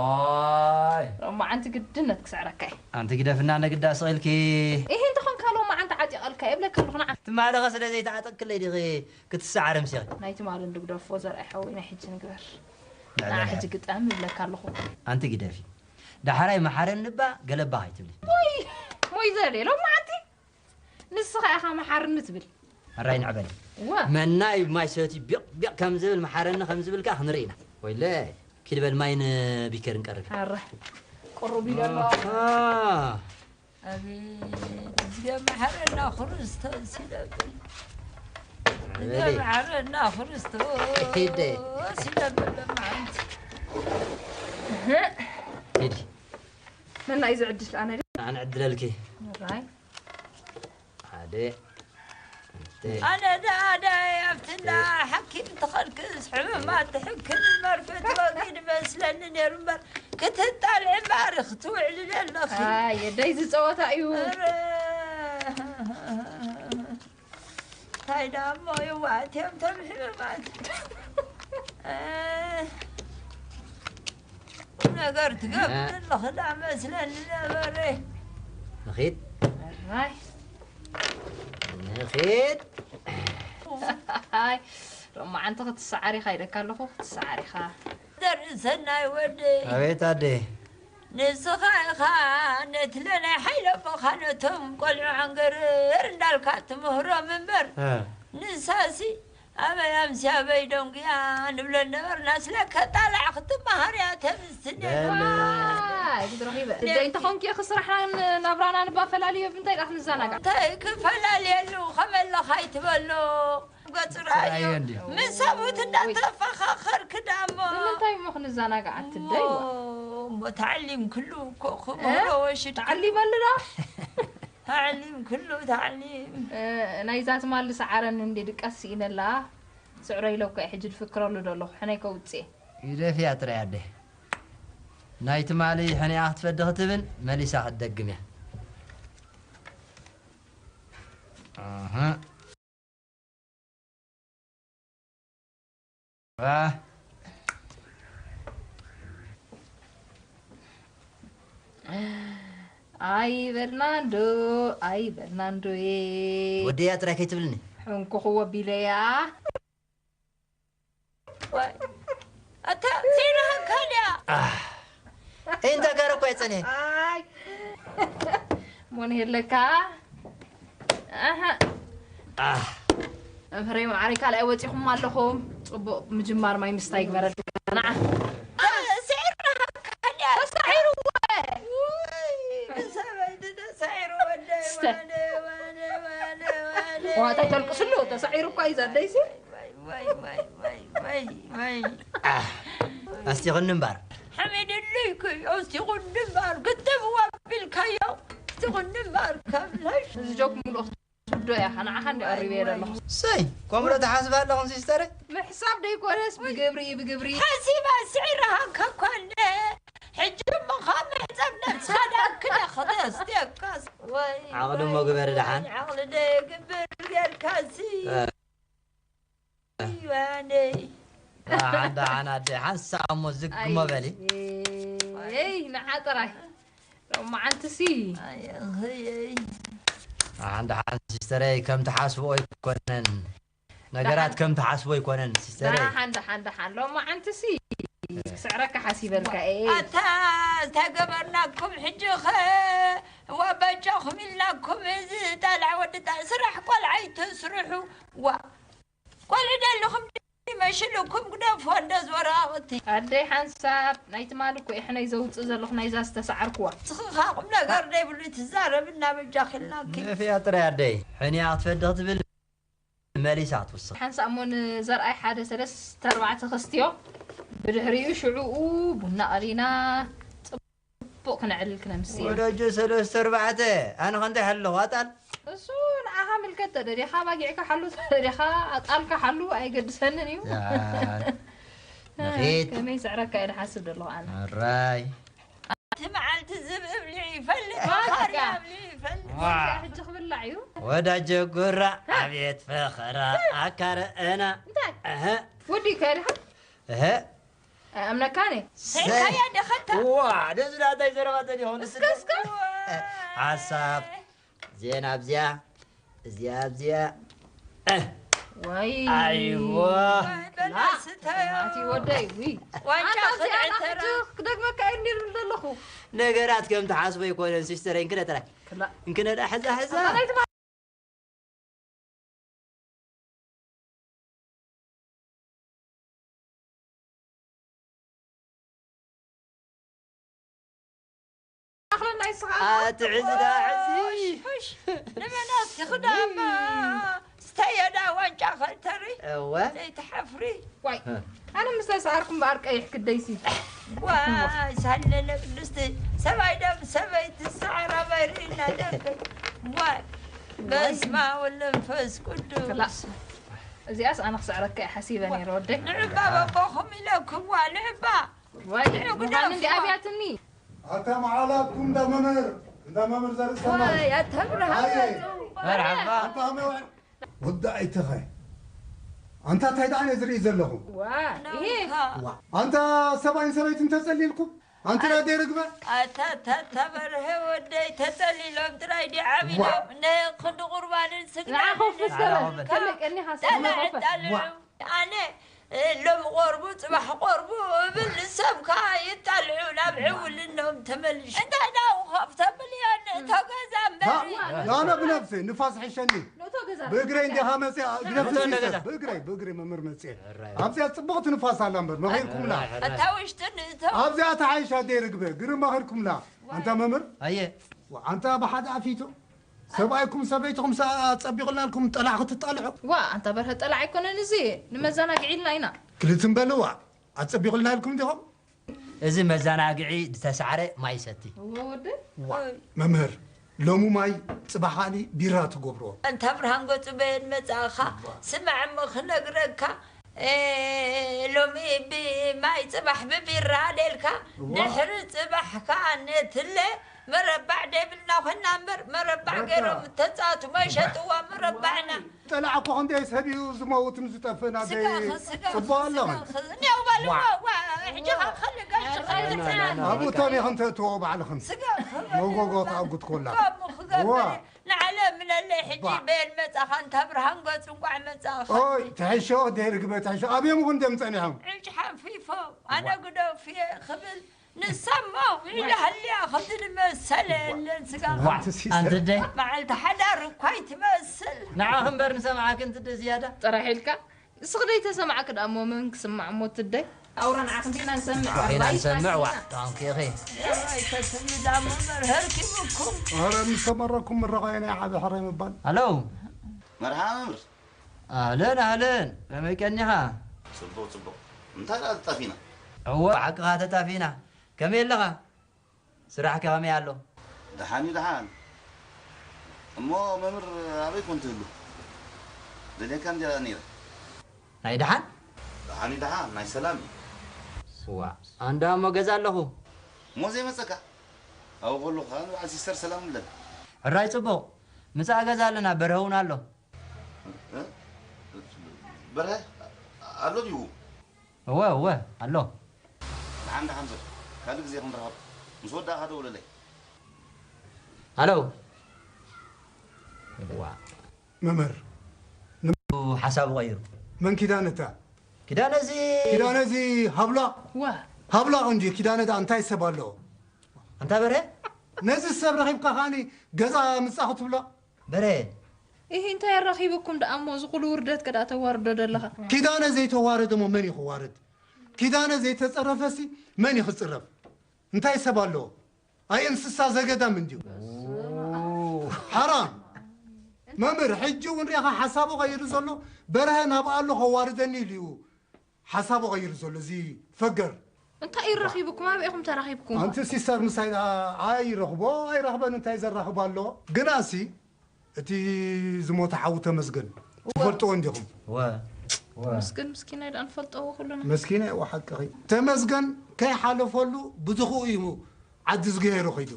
ኣይ ሎማዓንቲ ግድነት ክስዕረካ እየ። ኣንቲ ግደፍና ነግዳ ስቕ ኢልኪ። ኢሂ እንተኾንካ ሎማዓንቲ ዓጢቐልካ እየ እብለካ ኣለኹ ንዓ። ትማሊ ኸ ስለ ዘይተዓጠቕክለይ ዲኺ ክትሰዓሪ ኣምሲኺ? ናይ ትማሊ እንዶ ግደፎ ዘርኣይ ሓወይ ናይ ሕጂ ንግበር። ንዓ ሕጂ ግጠም እብለካ ኣለኹ። ኣንቲ ግደፊ። ዳሕራይ መሓረኒ እባ ገለባ ከይትብሊ። ሞይ ሞይ ዘርየ ሎማዓንቲ ንስኻ ኢኻ መሓርኒ ትብል። ሕራይ ንዕበል። እወ። መናይ ማይ ሰትዩ ቢቕ ቢቕ ከም ዝብል መሓረኒ ከም ዝብል ከኣ ክንርኢ ኢና። ወይለይ ኪድ በል ማይ ንቢከር ንቀርብ። ኣረ ቁሩብ ኢለ ኣሎ። ኣሃ። ኣቤት እዝገ መሓረና ክርስቶስ ይለብል። እዝገ በሊ። መሓረና ክርስቶስ ሂደ። ይለብል። መዓልቲ ሂዲ። መና እዩ ዝዕድል ኣነ ድየ? ኣነ ዕድለልኪ። ራይ ሓደ ኣነ ደኣ ዳይ ኣብቲ እንዳ ሓኪም ትኸድክስ ሕሙማት ትሕክም መርፍእ ትወጊድ መስለኒ ነይሩ እምበር ክትጣልዒ እምበኣር ክትውዕሊ ኣለኺ። ኣየ ደይ ዝፀወታ እዩ። ኧረ፣ እንታይ ደኣ እሞ ይዋእት እዮም እቶም ሕሙማት። እ፣ ቁም ነገር ትገብር ኣለኺ ዳ መስለኒ ነበረ። ንኺድ ኣይ ንኺድ ኣይ ሎማዓንቲ ክትሰዓር ኢኻ ኢለካ ኣለኹ ክትሰዓር ኢኻ። ዘርኢ ሰናይ ወደይ ኣቤት ኣደ ንስኻ ኢኻ ነቲ ለናይ ሓይለ ኣቦኻ ነቶም ቆልዑ ዓንገርር እንዳልካ ትምህሮም እምበር እ ንሳሲ ኣበይ ኣምስያ ኣበይ ደንጉያ ንብለን ነበርና። ስለ ከጣላዕ ክትመሃር እያ ተምስን። ደይ ክትረኺበ ደይ እንተኾንኪ እኺ ስራሕናን ናብራናን እባ ፈላልዮ ብምንታይ ዳ ክንዘናጋዕ? እንታይ ክፈላልየሉ ከመለኻ ኣይትበሎ። ገጽ ርኣዮ። ርኣዮ እንድዩ። ምስ ሰብኡት እንዳተፈኻኸርክ ደኣ እሞ። ንምንታይ እሞ ክንዘናጋዕ ኣትደይዋ? እሞ ተዓሊምክሉ እኮ ክምህሮ ወሽድኪ። ተዓሊመሉ ዶ? ተዓሊምክሉ ተዓሊም። ናይዛ ትማሊ ሰዓረኒ እንዴ ድቀስ ስኢነላ ስዕሮ ኢለ እኮ እየ ሕጂ ድፍክረሉ ደለኹ ሕነይ ከውፅእ። ግደፍያ ጥራይ ኣደ። ናይ ትማሊ ሕኒኣ ክትፈዲ ክትብል መሊሳ ክትደግም እያ። ኣህ። ኣይበልና እንዶ ኣይበልና እንዶየ። ወደያ ጥራይ ከይትብልኒ። ሕንኩኽዎ ኣቢለያ። ኣታ ዜና ሃካልያ። እንተ ገረ እኮ የጸንየ። ኣይ ሞን ሄለካ ኣሃ ኣህ መምህረይ መዓረይ ካልኣይ ወፂኹም ኣለኹም። ፅቡቕ ምጅማር ማይ ምስታይ ይግበረልካ። ንዓ ስዒር ሃካልያ። ተሳዒርዎ። ውይ ብሰበይቲ ተሳዒሩ ወደይ ስተ። ዋነ ዋነ ዋነ ዋነ። ዋታ ተልቅስሉ ተሳዒሩ እኳ እዩ ዘደይሲ። ኣስቲኽኒ እምባር። ሓሚድልይ ክዮ ኣስቲኹኒ እምባር ክትብዋ ቢልካዮ ኣስቲኹኒ እምባር ካብ ላሽ እዚ ጆክ ምልኦ ክትውዶ እያ ንዓኻ እንዲ ቀሪበ እየ ዘለኹ። ሰይ ከምኡ ዶ ትሓስባ ኣለኹም ሲስተረይ? ምሕሳብ ደይኮነስ ብግብሪ እዩ ብግብሪ። ሓሲባ ስዒራሃካ እኳ እንደ ሕጂ እሞ ካብ መሕፀብ ነብስኻ ዳኣ ክደ ክተስትየካስ ወይ ዓቕሊ እሞ ግበሪ ደሓን። ዓቕሊ ደየግብር ጌርካሲ ደሓን ደሓን ኣደ ሓንሳእ እሞ ዝግ እሞ በሊ። ይ ንዓ ጥራይ ሎማዓንትሲ ደሓን ደሓን ሲስተረይ ከም ትሓስብኦ ኣይኮነን ነገራት ከም ትሓስቦ ኣይኮነን ሲስተረይ። ደሓን ደሓን ደሓን ሎማዓንትሲ ክስዕረካ ሓሲበልካ እየ። ኣታ እንታይ ገበርናኩም ሕጂ ኸ ዋ በጃኹም ኢልናኩም እዚ ጣልዓ ወዲ ጣ ስራሕ ቆልዓ ኣይትስርሑ ዋ ቆልዑ ደለኹም መሽልኩም ግደፎ እንደ ዝወራቕቲ። ኣደይ ሓንሳብ ናይ ትማሊ እኮ እየ ሕነይ ዘውፅእ ዘለኹ ናይዛ ዝተሰዓርኩዋ። ንስኺ ኸዓ ቁም ነገር ደይብሉ ትዛረቢ እናበጃኺ ኢልናኪ። ንፍያ ጥራይ ኣደይ ሕንያ ክትፈዲ ክትብል መሊሳ ክትውስኽ። ሓንሳብ እሞ ንዘርኣይ ሓደ ሰለስተ ኣርባዕተ ከስትዮ ብድሕሪኡ ሽዑኡ ቡና ቀሊና ፅቡቕ ክነዕልል ክነምስየ። ወዳጆ ሰለስተ ኣርባዕተ ኣነ ከ እንታይ ሓለኹ ኣጣል እሱ ንዓኻ ምልከት ተደሊኻ ባጊዕካ ሓሉ ተደሊኻ ኣጣልካ ሓሉ ኣይገድሰንን እዩ። ያ፣ ንኺድ። ከመይ ስዕረካ እየ ድሓስብ ዘለኹ ኣነ። ኣራይ። እቲ መዓልቲ ዝብኢ ኣብሊዑ ይፈልጥ፣ ባርያ ኣብሊዑ ይፈልጥ። ዋ። ሕጂ ክብላዕ እዩ። ወዳጀ ጉራ ኣቤት ፈኸራ ኣካረአና። እንታይ? እህ፣ ወዲ ከድኻ? እህ፣ ኣይኣምነካን እየ። ሰይካያ ደኸታ። ዋ፣ ደዚ ናታይ ዘረባ ተዲሆን እስከ፣ እስከ። ሓሳብ። ዜና ኣብዚኣ፣ እዚኣ ኣብዚኣ። እ፣ ወይ። ኣይዋ። በላ ስተዮ። ኣቲ ወደይ፣ ውይ። ዋንጫ ኣታ እዚኣ ክልተ ና ተራ። ሕጂ ክደግመካ እየ እንዲል ዘለኹ። ነገራት ከም ትሓስቦ ኣይኮነን፣ ሲስተረይ፣ እንክነ ጥራይ። ክላ። እንክነ ደኣ ሕዛ፣ ሕዛ። ኣታ ናይቲ ኣኽለና ይስኻ። ኣቲ ሕዚ ደኣ ሕዚ። ሑሽ፣ ሑሽ። ንመናት ክዳማ ስተየዳ ዋንጫ ኸልተሪ። እወ። ዘይትሓፍሪ። ዋይ፣ እ። ኣነ ምስ ተሰዓርኩ እምበኣር ቀይሕ ክደይሲ። ዋይ፣ ሳለለ ቅድስቲ፣ ሰብኣይ ደም ሰበይቲ ሰዓራ ባይሪና ደም። ዋይ፣ በስመ አብ ወወልድ ወመንፈስ ቅዱስ። ክላእ። እዚኣስ ኣነ ክስዕረካ እየ ሓሲበ ነይረ ወደይ። ንዕባ በቦኹም ኢለኩም፣ ዋ፣ ንዕባ። ዋይ፣ ንዑ ምዃን ግደፉ። እንዲ ኣብያትኒ። ኣታ መዓላትኩም እንዳ መምህር፣ እንዳ መምህር ዘርእሰና። ዋይ፣ ኣታ ብርሃን ኣየ። ዘርእሰና። መርሓባ። ኣታ መምህር። ወዲ ኣይተኸ። ኣንታ እንታይ ደኣ እየ ዝርኢ ዘለኹ? ዋ፣ ይሄ። ነውካ። ዋ፣ ኣንታ ሰብኣይን ሰበይትን ተጸሊልኩም? ኣንታ ኣይ፣ ኣደይ ርግበ? ኣታ፣ ኣታ፣ ኣታ በርሀ ወደይ ተጸሊሎም ጥራይ ድዩ ዓቢዶም? ዋ። ነክንዲ ቁርባንን ስግዳንን ንዓ ኮፍ በል። ንስኻ ከመይ ቀኒኻ? ጠላዕ ሰማይ ኮፍ በል። ጠልዑ። ዋ። ኣነ፣ እ፣ ሎሚ ቆርቡ፣ ጽባሕ ቆርቡ እብል፣ ንሶም ከኣ ይጣልዑ፣ ናብ ዕውልኖም ተመልሹ። እንታይ ደኣ ኮፍ ተብል እዮ፣ ንእቶ ገዛ እምበሪ። ዋ። ኣነ ብነብሰይ ንፋስ ሕሸኒ። ንእቶ ገዛ። ብእግረይ እንዲኻ መጽኣ፣ ግደፍ ንእቶ ሲስተር። ገዛ። ብእግረይ፣ ብእግረይ መምህር መጽኤ። እራይ። ኣብዚኣ ጽብቕቲ ንፋስ ኣላ እምበር፣ መኺርኩምላ። እራይ፣ እራይ። እታ ውሽጢ ንእቶ። ኣብዚኣ ተሓይሻ ኣደይ ርግበ፣ ግርም መኺርኩምላ። ኣንታ መምህር? ኣየ። ዋ፣ ኣንታ ብሓደ ኣፊቶ። ሰብኣይኩም ሰበይትኹም ሰ-፣ ኣጸቢቑልናልኩም ጠላዕ ክትጣልዑ? ዋ፣ ኣንታ በርሀ ጠላዕ ኣይኮነን እዚ፣ ንመዘናግዒ ኢልና ኢና። ክልትም በልዋ፣ ኣጸቢቑልናልኩም ዲኹም? እዚ መዘናግዒ ዝተሳዕረ ማይ ሰቲ። እወ ወዲ። ዋ፣ መምህር፣ ሎሚ ማይ፣ ጽባሕ ኻሊ ቢራ ትገብርዎ። ኣንታ ብርሃን ገጹ በየን መጻእኻ? ዋ። ስማዕ እሞ ክነግረካ፣ ኤ፣ ሎሚ ብማይ ጽባሕ ብቢራ ደልካ፣ እዋ። ድሕሪ ጽባሕ ከኣ ነትለ መረባዕ ደብልና ኾና እምበር፣ መረባዕ በቃ። ገይሮም ተጻወቱ መሸጥዋ መረባዕና። ጠላዕ እኮ ክንደይ ሰብ እዩ ዝመውትን ዝጠፍእን ኣደይ። ስጋኸ፣ ስጋኸ፣ ጽቡቕ ኣለኹም። ስጋኸ። እኒያው በሉ፣ ዋ። ዋ፣ ዋ፣ ሕጂ ኸ ኸሊ ጋሽ ኸሊ ና፣ ና፣ ና፣ ና። ኣብኡ ተሪኽን ተእትዎ ባዕልኽን። ስጋኸ። መጎጎ ተኣጉት ኮላ። ከምኡ ክገብር ዋ። ንዓለ ምለለይ ሕጂ ባ። በየን መጻኻ እንተ ብርሃን ገጹ እንቋዕ መጻኻ። ኦይ፣ ትሕሾ፣ ደርግበ ትሕሾ። ኣብዮም እውን ደም ጸኒሖም። ዕጭ ሓንፊፎም። ኣነ ዋ። ግደፍ እየ ክብል ንሳማ ውዒላ ሃልያ ከምዚ ዝመሰለ የለን ስጋ። ዋ፣ ኣንቲ ሲስተር። ኣንቲ ደይ። መዓልቲ ሓዳር እኳ ኣይትመስል። ንዓኺ እምበር ንሰምዓኪ፣ ኣንቲ ደይ ዝያዳ። ጥራሕ ኢልካ? እስኺ ደይ ተሰማዕኪ ደኣ እሞ መን ክስማዕ እሞ፣ ኣንቲ ደይ? ኣውራ ንዓኺ እንዲና ንሰምዕ። ዋ፣ ኢና ንሰምዕ፣ ዋ። ኣባይ ታንኪ ኢኺ። ኣባይ ተስሚ ዳሞ መርሀርኪ ብኩም። ኧረ ምስ ተመረኩም ምረቓ ናይ ዓቢ ሕራይ ምባል። ሃሎ። መርሓባ መምህር። ኣህለን፣ ኣህለን። ከመይ ቀኒኻ? ጽቡቕ፣ ጽቡቕ። እንታይ ደኣ ተጣፊና? እወ፣ ብሓቅኻ ተጣፊና። ከመይ ኣለኻ? ስራሕከ ከመይ ኣሎ? ደሓን እዩ፣ ደሓን። እሞ መምህር ኣበይ ኮን ትህሉ? ደልየካ እንድያ ነይረ። ናይ ደሓን? ደሓን እዩ፣ ደሓን። ናይ ሰላም እዩ። ስዋ፣ ኣንዳ እሞ ገዛ ኣለኹ። እሞ ዘይመጸካ? ኣብኡ ከለኹ ከኣ ንበዓል ሲስተር ሰላም እብለን። ሕራይ ጽቡቕ። ምጻእ ገዛ ኣለና፣ በርሀ እውን ኣሎ። እ? በርሀ ኣሎ ድዩ? እወ፣ እወ፣ ኣሎ። ደሓን፣ ደሓን በል። ካልእ ግዜ ክንራኸብ። ምስ ወዳእኻ ደውለለይ። ሃሎ። ዋ። መምህር። ሓሳቡ ቀይሩ። መን ኪዳነ እታ? ኪዳነ እዚ ኪዳነ እዚ ሃብላ? ዋ። ሃብላ እንጂ ኪዳነ ደኣ እንታይ ሰብ ኣለዎ? ኣንታ በርሀ? ነዚ ሰብ ረኺብካ ከኣኒ ገዛ ምጻኹ ትብሎ? በርሀ። ኢሂ፣ እንታይ ኣራኺብኩም ደኣ እሞ እዚ ኩሉ ውርደት ከ ደኣ ተዋርዶ ዘለኻ? ኪዳነ ዘይተዋረደ እሞ መን እዩ ክዋረድ? ኪዳነ ዘይተጸረፈሲ መን እዩ ክጽረፍ? እንታይ ሰብ ኣለዎ? ኣይ እንስሳ ዘገዳም እንድዩ። ሓራም። መምህር፣ ሕጂ እውን ሪኢኻ ሓሳቡ ቀይሩ ዘሎ፣ በርሀ ናብ ኣሎ ከዋርደኒ ኢሉ እዩ። ሓሳቡ ቀይሩ ዘሎ እዚ ፈገር። እንታይ እዩ ረኺብኩም? ኣበይ ኢኹም ተራኺብኩም? ኣንቲ ሲስተር ምሳይ ደኣ ኣይረኽቦ ኣይረኽበን እንታይ ዘራኽቦ ኣሎ? ግናሲ እቲ ዝሞተ ሓዉ ተመስገን እወ። ትፈልጥዎ እንዲኹም? እወ። እወ። ተመስገን ምስኪናይ ደኣ ንፈልጦ እወ ኩሉና። መስኪናይ እወ ሓቅኺ። ተመስገን ከይሓለፈሉ ብዝኽኡ እዩ ዓዲ ዝገየሩ ኸይዱ።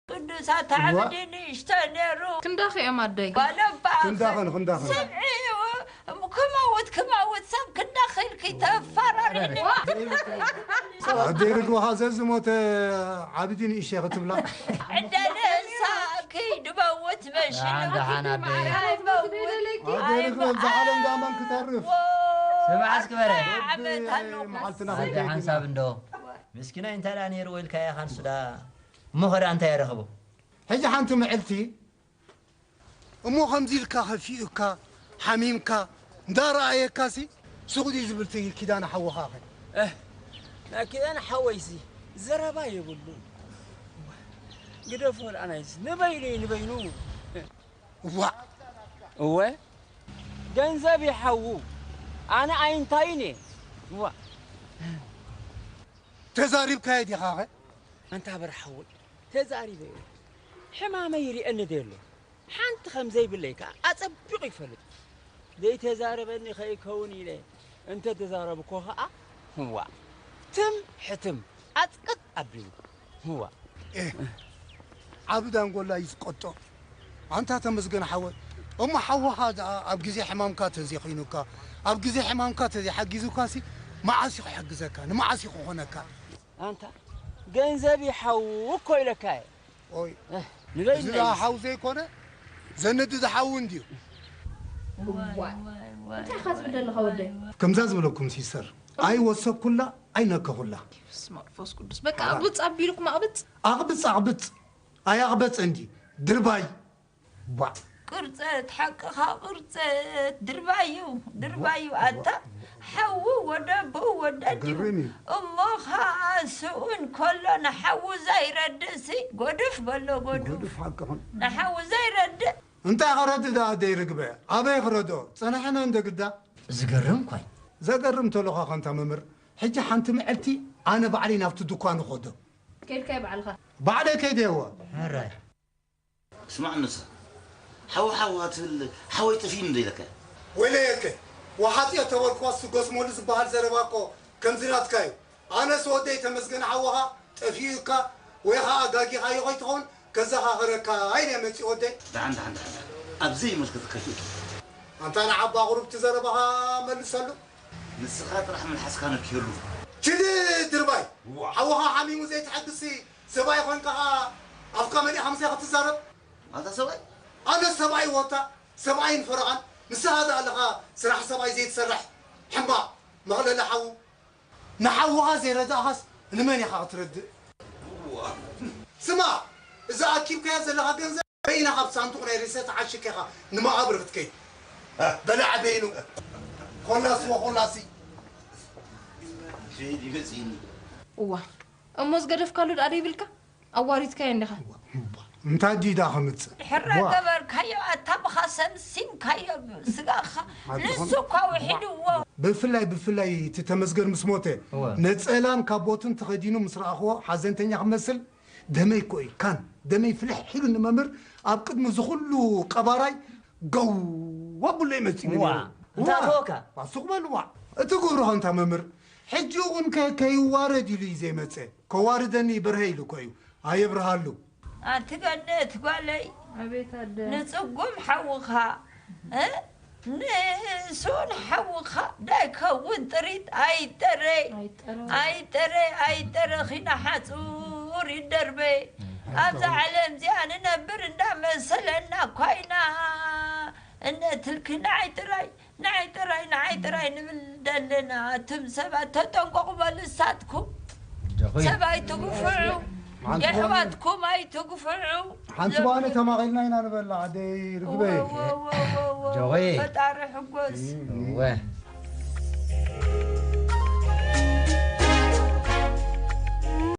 ቅዱስ ሳታ ዓብዲ ንእሽቶ ነይሩ። ክንዳኺ እዮም ኣደይ። ጓለባ ክንዳኽን፣ ክንዳኽን። ስምዒ፣ ክመውት፣ ክመውት ሰብ ክንዳኺ ኢልኪ ተፋራሪኒ። ኣደይ ርግብኻ ዘዝሞተ ዓብዲ ንእሽቶ ክትብላ። ዕደለ ሳኪ ድመውት መሽን። ደሓን፣ ደሓን ኣደይ። ኣይመውት። ኣደይ ርግብ ኣብዛ ዓለም ዳመን ክተርፍ። ስምዓ እስኪ በረ። ዓመት ኣለኹ። መዓልትና ኣደይ ክንደይ ሓንሳብ እንዶ። ምስኪናይ እንታይ ደኣ ነይሩ ወይልካ ኢኻ ንሱ ደኣ። እሞ ኸዳ እንታይ የረኽቦ? ሕጂ ሓንቲ መዕልቲ እሞ ከምዚ ኢልካ ከፊኡካ፣ ሓሚምካ፣ እንዳረኣየካሲ፣ ሱቕ ድዩ ዝብል እቲ ኪዳነ ሓውኻኸ? እህ፣ ናይ ኪዳነ ሓወይሲ ዘረባ የብሉን። ግደፎ ደኣ ናይስ፣ ንበይኑ እዩ፣ ንበይኑ። ዋእ! እወ፣ ገንዘብ ይሓዉ፣ ኣነ ኣይንታይን እየ። ዋእ! ተዛሪብካዮ ዲኻኸ? ኣንታ በርሓወይ፣ ተዛሪበዮ። ሕማመይ ይርእየኒ ዶ ኣሎ? ሓንቲ ከም ዘይብለይ ከኣ ኣጸቢቑ ይፈልጥ። ዘይተዛረበኒ ከይከውን ኢለ እንተ ተዛረብኮ ከኣ፣ ህዋ፣ ትም ሕትም፣ ኣጽቅጥ ኣቢሉ፣ ህዋ። ኤህ፣ ዓቢ ዳንጎላ እዩ ዝቀጦ። ኣንታ ተመስገን ሓወይ፣ እሞ ሓውኻ ደኣ ኣብ ግዜ ሕማምካ ተዘይኮይኑካ፣ ኣብ ግዜ ሕማምካ ተዘይሓጊዙካሲ፣ መዓስ እዩ ክሕግዘካ? ንመዓስ እዩ ክኾነካ? ኣንታ ገንዘብ ይሓው እኮ ኢለካ እየ። ኦይ፣ እህ፣ ንበይነይ እዚ ደኣ ሓው ዘይኮነ፣ ዘነድድ ሓው እንድዩ። ዋይ፣ ዋይ፣ ዋይ፣ እንታይ ኢኻ ትብል ዘለኻ ወደይ? ከምዛ ዝበለኩም ሲስተር፣ ኣይወሰኩላ፣ ኣይነከኹላ። በስመ ኣብ መንፈስ ቅዱስ። በቃ ኣቕብጽ ኣቢልኩም ኣቕብጽ። ኣቕብጽ፣ ኣቕብጽ። ኣይ ኣቕበጸ እንዲ። ድርባይ። ቧዕ። ቅርጸት፣ ሓቅኻ ቅርጸት፣ ድርባዩ፣ ድርባዩ፣ ቧዕ፣ ኣታ ቧዕ። ሓዉ ወደ ኣቦኡ ወደ ኣዲኡ። ትገርም እዩ። እሞ ኸኣ ስኡን ከሎ ንሓዉ ዘይረድእሲ፣ ጎድፍ በሎ፣ ጎድፍ። ጎድፍ ሓቅኽን። ንሓዉ ዘይረድእ። እንታይ ክረድእ ደኣ ደይ ርግበ? ኣበይ ክረድኦ? ጸናሕና እንደ ግዳ። ዝገርም እኳ እዩ። ዘገርም ተሎኻ ኸንታ መምህር፣ ሕጂ ሓንቲ መዕልቲ ኣነ ባዕለይ ናብቲ ድኳን እኸዶ። ከይድካዮ ባዕልኻ? ባዕለይ ከይደዮ። ሕራይ። ስማዕ ንሳ፣ ሓው ሓው ትብል፣ ሓወይ ጠፊኡኒ ዶ ኢለካ? ወይለየከ፣ ወሓጥዮ ተበልኳስ ትጎስመሉ ዝበሃል ዘረባ እኮ ከምዚ ናትካ እዩ። ኣነስ ወደይ ተመስገን ሓውኻ ጠፊኡ እካ ወይ ኸዓ ጋጊኻዮ ከይትኸውን ከዘኻኽረካ ኢለ መፂእ ወደይ። ደሓን፣ ደሓን፣ ደሓን፣ ደሓን። ኣብ ዘይምልከተካ ሽእቱ። ኣንታ ንዓባ ቁሩብ እቲ ዘረባኻ መልሰሉ። ንስኻ ጥራሕ መልሓስካ ነኪህሉ። ችድ ድርባይ። ዋ። ሓውኻ ሓሚሙ ዘይትሓግዝሲ ሰብኣይ ኾንካ ኸዓ ኣፍካ መሊእኻ ምሳይ ክትዛረብ? ኣታ ሰብኣይ? ኣነ ሰብኣይ ወታ፣ ሰብኣይን ፈረቓን፣ ንስኻ ደኣ ኣለኻ ስራሕ ሰብኣይ ዘይትሰርሕ ሕማቕ መኽለሊ ሓዉ። ንሓውኻ ዘይረዳእኻስ ንመን ኢኻ ክትረድእ? ዋ። ስማ፣ እዛ ኣኪብካያ ዘለኻ ገንዘብ በይና ካብ ሳንዱቕ ናይ ሬሳ ተዓሺግካ ኢኻ ንመቓብር ክትከይድ። በላዕ በይኑ። ኮላስ ወኮላሲ። ሸይድ ይመጽእኒ። እዋ፣ እሞ ዝገደፍካሉ ደኣ ደይብልካ? ኣዋሪድካዮ እንዲኻ። እንታይ ድዩ ደኣ ከምጽእ? ድሕር ዋ። ገበርካዮ፣ ኣታ ብኻ ሰምሲምካዮ፣ ስጋኻ ኣድኹም። ንሱ እኳ ውሒድዎ። ብፍላይ፣ ብፍላይ እቲ ተመስገን ምስ ሞተ፣ እወ። ነጸላን ካቦትን ተኸዲኑ ምስ ረኣኽዎ፣ ሓዘንተኛ ክመስል፣ ደመይ እኮ እዩ፣ ካን፣ ደመይ ፍልሕ ኢሉ ንመምህር ኣብ ቅድሚ እዚ ኩሉ ቀባራይ ገው ኣብሎ እዩ መጺኡ ዋ፣ ነይሩ። እንታይ ዋ፣ ኣተወካ? ዋ፣ ሱቕ በል ዋ። እቲ ግብርኻ እንታ መምህር፣ ሕጂ እውን ከ-፣ ከይዋረድ ኢሉ እዩ ዘይመጸ። ከዋርደኒ በርሀ ኢሉ እኮ እዩ። ኣየብርሃሉ። ኣንቲ ገነት ጓለይ፣ ኣቤት ኣደ። ንጽጉም ሓውኻ፣ እ? ንሱ ንሓውኻ ዳይከውን ጥሪት ኣይጠረ፣ ኣይጠረ። ኣይጠረ፣ ኣይጠረ ኺና ሓጹር ይደርበ። ኣብዛ ዓለም እዚኣ ንነብር እንዳመሰለና ኳይና፣ እነትልኪ ንዓይ ጥራይ፣ ንዓይ ጥራይ፣ ንዓይ ጥራይ ንብል ደለና። እትም ሰባት ተጠንቀቑ በሉ እሳትኩም። ጆኺ። ሰብ ኣይትግፍዑ፣ ሓንቲ የሕዋትኩም ኣይትግፍዑ። ሓንቲ ባነ ተማቒልና ኢና ንበላ፣ ኣደይ ርግበይ። ወ-፣ ወ-፣ ወ-፣ ወ-፣ ወ-፣ ጆኺ። ፈጣሪ ሕጎስ። እወ።